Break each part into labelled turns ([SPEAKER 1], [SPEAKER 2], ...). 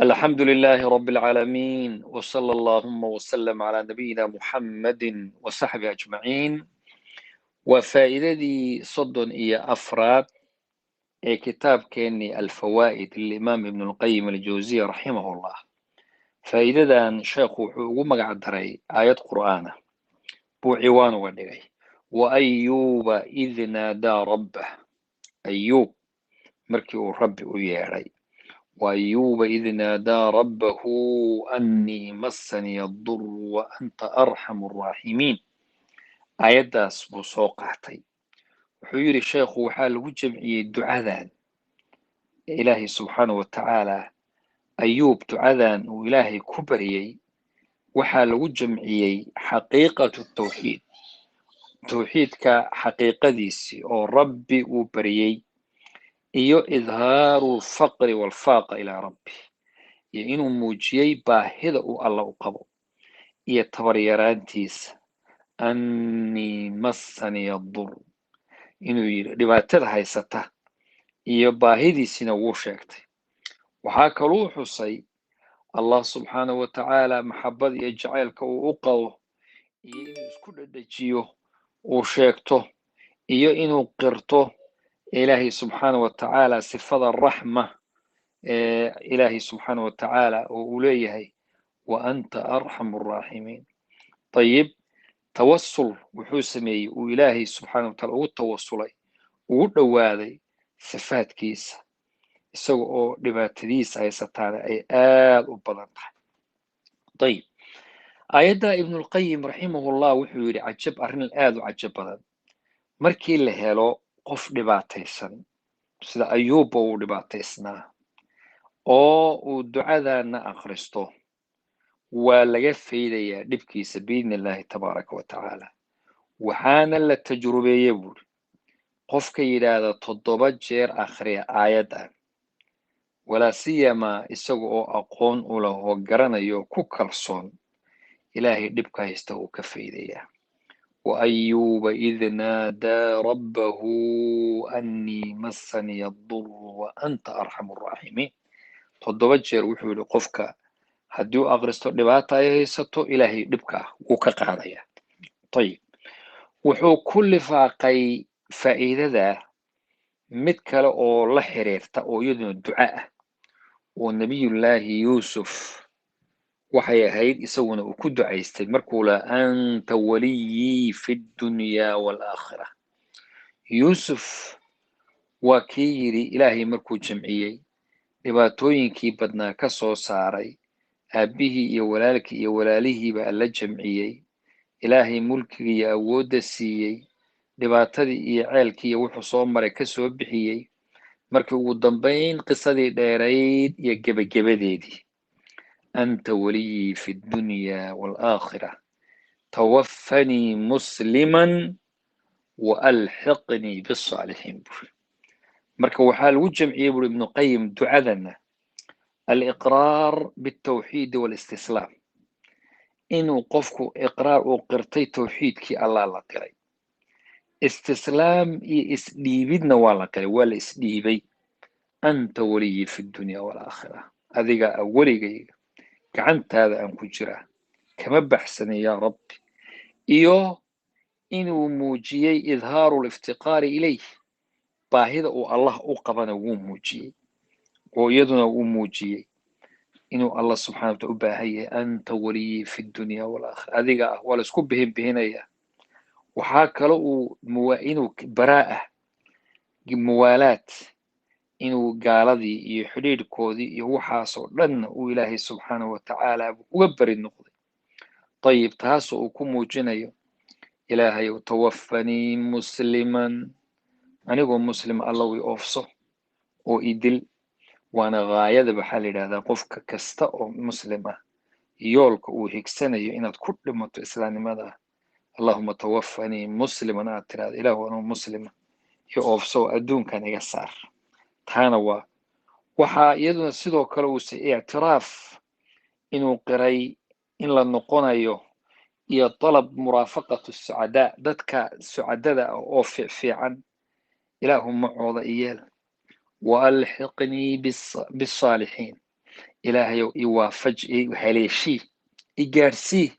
[SPEAKER 1] الحمد لله رب العالمين، وصلى اللهم وسلم على نبينا محمد وصحبه أجمعين. Waa faa'iidadii 34aad ee kitaabkeenii Alfawaa'id lilimaam Ibn Lqayim Aljawziya raximahullah. Faa'iidadan sheekhu wuxuu ugu magac daray aayad qur'aana buu ciwaan uga dhigay: wa ayuuba id naadaa rabbah. Ayuub markii uu Rabbi u yeedhay. Wa ayuuba id naadaa rabbahu annii massaniya aduru wa anta arxamu arraaximiin. Aayaddaas buu soo qaatay. Wuxuu yidhi sheekhu, waxaa lagu jamciyey ducadan Ilaahay subxaanahu wa tacaala, Ayuub ducadan uu Ilaahay ku baryey, waxaa lagu jamciyey xaqiiqatu tawxiid, tawxiidka xaqiiqadiisii oo Rabbi uu baryey, iyo idhaaru alfaqri walfaaqa ilaa rabbi, iyo inuu muujiyey baahida uu Alla u qabo iyo tabaryaraantiisa. Annii massaniya dur inuu yidhi, dhibaatada haysata iyo baahidiisina wuu sheegtay. Waxaa kaluu xusay Allah subxaanahu wa tacaala maxabada iyo jacaylka uu u qabo, iyo inuu isku dhedhejiyo uu sheegto, iyo inuu qirto Ilaahay subxaanahu wa tacaala sifada raxma ee Ilaahay subxaanahu wa tacaala oo uu leeyahay wa anta arxamu arraaximiin. Ayib, tawasul wuxuu sameeyey uu Ilaahay subxaana wa taala ugu tawasulay, ugu dhowaaday sifaadkiisa, isaga oo dhibaatadiisa haysataana ay aad u badan tahay. Ayib, aayadda Ibnulqayim raximahullah wuxuu yidhi, cajab, arrin aad u cajab badan, markii la helo qof dhibaataysan sida Ayuubba uu dhibaataysnaa oo uu ducadana akhristo, waa laga faydayaa dhibkiisa biidni Illaahi tabaaraka wa tacaala. Waxaana la tajrubeeye buuri, qofka yidhaahda 7 jeer akhriya aayaddan, walaa siyamaa isaga oo aqoon u leh oo garanayo, ku kalsoon, Ilaahay dhibka haysta uu ka faydayaa. Wa ayuuba id naadaa rabbahu annii massaniya aduru wa anta arxamu arraaximiin. 7 jeer wuxuu yidhi qofka haddii uu akhristo, dhibaata ay haysato, Ilaahay dhibka wuu ka qaadaya. Ayib, wuxuu ku lifaaqay faa'iidada mid kale oo la xiriirta oo iyaduna duca ah oo Nebiyullaahi Yuusuf waxay ahayd isaguna uu ku ducaystay markuu laha anta waliyii fi ddunyaa waalaakhira. Yuusuf waa kii yidhi, Ilaahay markuu jamciyey, dhibaatooyinkii badnaa ka soo saaray, aabbihii iyo walaalkii iyo walaalihiiba Alla jamciyey, Ilaahay mulkiga iyo awoodda siiyey, dhibaatadii iyo ceelkii iyo wuxuu soo maray ka soo bixiyey, markii ugu dambayn qisadii dheerayd iyo gebagebadeedii, anta waliyii fi ddunyaa waalaakhira tawafanii musliman wa alxiqnii bisaalixiin buri. Marka waxaa lagu jamciyey buri Ibnu Qayim ducadana aliqraar biltawxiidi waalistislaam, inuu qofku iqraar uu qirtay tawxiidkii Allah la qiray, istislaam iyo isdhiibidna waa la qiray, waa la isdhiibay. Anta waliyii fi dunya waalaakhira, adiga a weligayga, gacantaada aan ku jiraa, kama baxsanay yaa Rabbi. Iyo inuu muujiyey idhaaru liftiqaari ilayh, baahida uu Allah u qabana wuu muujiyey, oo iyaduna uu muujiyey inuu Allah subxana wataala u baahan yahay. Anta waliyii fi dunya walaakhira, adiga ah waa la isku bihin bihinaya. Waxaa kale uu inuu baraa'ah muwaalaad, inuu gaaladii iyo xidhiidhkoodii iyo waxaasoo dhanna uu Ilaahay subxaanahu wa tacaala uga beri noqday. Ayib, taasoo uu ku muujinayo, Ilaahay tawafanii musliman, anigoo muslim Alla i oofso oo idil. Waana gaayada waxaa la yidhahdaa qofka kasta oo muslim ah yoolka uu higsanayo, inaad ku dhimato islaamnimada. Allahuma tawafanii musliman aad tirahda, Ilaahu anuu muslima iyo oofso oo adduunkan iga saar. Taana waa waxaa iyaduna sidoo kale uuse ictiraaf inuu qiray in la noqonayo, iyo dalab muraafaqatu sucadaa, dadka sucadada ah oo fiicfiican, Ilaahu macooda iyeel. Wa alxiqnii bisaalixiin, Ilaahayow i waafaj, i haleeshii, i gaarsii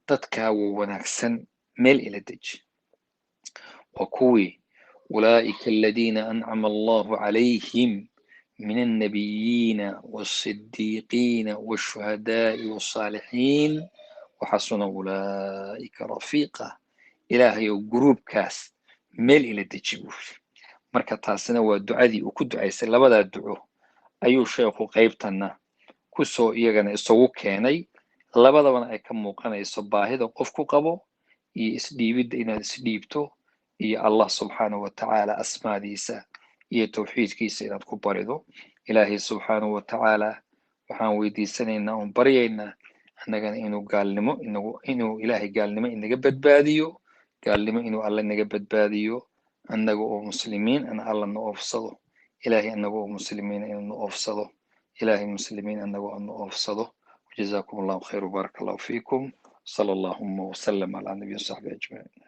[SPEAKER 1] dadkaa wanaagsan, meel ila deji. Waa kuwii ulaa'ika aladiina ancama Allahu calayhim min annabiyiina walsidiiqiina walshuhadaa'i walsaalixiin waxasuna ulaa'ika rafiiqa. Ilaahayow gruubkaas meel ila deji, buu yiri. Marka taasina waa ducadii uu ku ducaysay. Labadaa duco ayuu sheekhu qaybtanna kusoo iyagana isugu keenay, labadabana ay ka muuqanayso baahida qofku qabo iyo isdhiibidda inaad isdhiibto iyo Allah subxaanahu wa tacaala asmaadiisa iyo tawxiidkiisa inaad ku barido. Ilaahay subxaanahu wa tacaala waxaan weydiisanaynaa oon baryaynaa annagana inuu gaalnimo inagu, inuu Ilaahay gaalnimo inaga badbaadiyo, gaalnimo inuu Alle naga badbaadiyo, annaga oo muslimiin ana Alla na oofsado. Ilaahay annaga oo muslimiin inuu na oofsado, Ilaahay muslimiin annaga oo na oofsado. Jazakum Allahu khayr, wbaaraka Allahu fiikum. Sala allahuma wasalam calaa nabiyin saxbi ajmaciin.